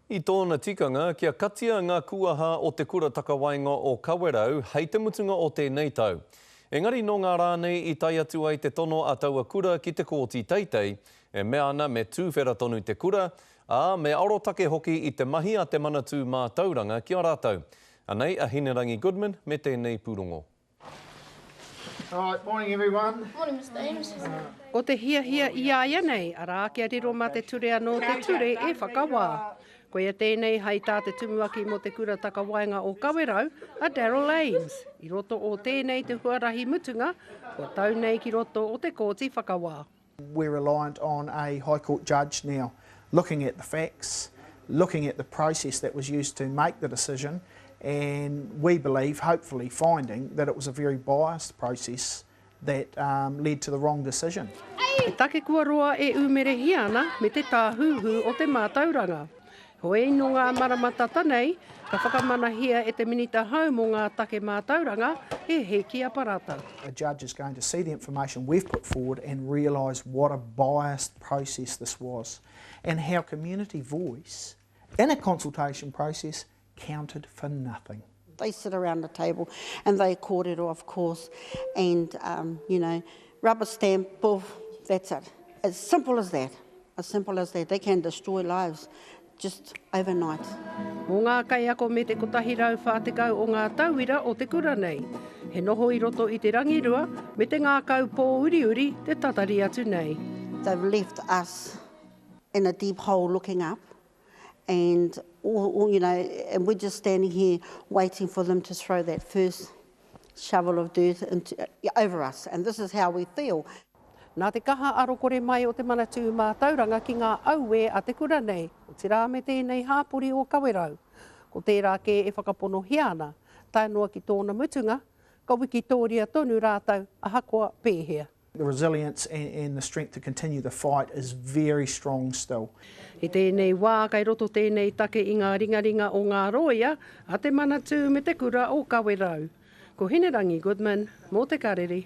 I tōna tikanga kia katia ngā kuaha o te kura takawaenga o Kawerau hei te mutunga o tēnei tau. Engari nō ngā rā nei i tae atu ai te tono a taua kura ki te Kōti Teitei, e mea ana me tūwhera tonu te kura, ā, me arotake hoki i te mahi a te Manatū Mātauranga ki a rātou. Anei a Hinerangi Goodman me tēnei pūrongo. Alright, morning everyone. Morning Mr Ames. Ko te hiahia i a ia nei, arā, kia riro mā te ture anō te ture e whakawā. Koia tēnei hai tā te tumuaki mō te Kura Takawaenga o Kawerau, a Daryl Ames, i roto o tēnei te huarahi mutunga kua tau nei ki roto o te Kōti Whakawā. We're reliant on a High Court judge now looking at the facts, looking at the process that was used to make the decision and we believe, hopefully finding, that it was a very biased process that um, led to the wrong decision. He take kua roa e ūmerehia ana me te tāhuhu o te mātauranga. Hoi, nō ngā marama tata nei, ka whakamanahia e te Minita hou mō ngā take mātauranga, e Hēki Aparata. A judge is going to see the information we've put forward and realise what a biased process this was and how community voice in a consultation process counted for nothing. They sit around the table and they kōrero of course and um, you know, rubber stamp, poof, that's it. As simple as that. As simple as that. They can destroy lives just overnight. Mō ngā kaiako me te 140 o ngā tauira o te kura nei, he noho i roto i te rangirua me te ngākau pōuriuri te tatari atu nei. They've left us in a deep hole looking up and all, all, you know, and we're just standing here waiting for them to throw that first shovel of dirt into, over us and this is how we feel. Nā te kaha arokore mai o te Manatū Mātauranga ki ngā auē a te kura nei, otirā me tēnei hāpori o Kawerau. Ko tērā kē e whakaponohia ana, tae noa ki tōna mutunga, ka wikitōria tonu rātou ahakoa pēhea. The resilience and, and the strength to continue the fight is very strong still. I tēnei wā kei roto tēnei take i ngā ringaringa o ngā rōia a te Manatū me te Kura o Kawerau. Ko Hinerangi Goodman mō Te Karere.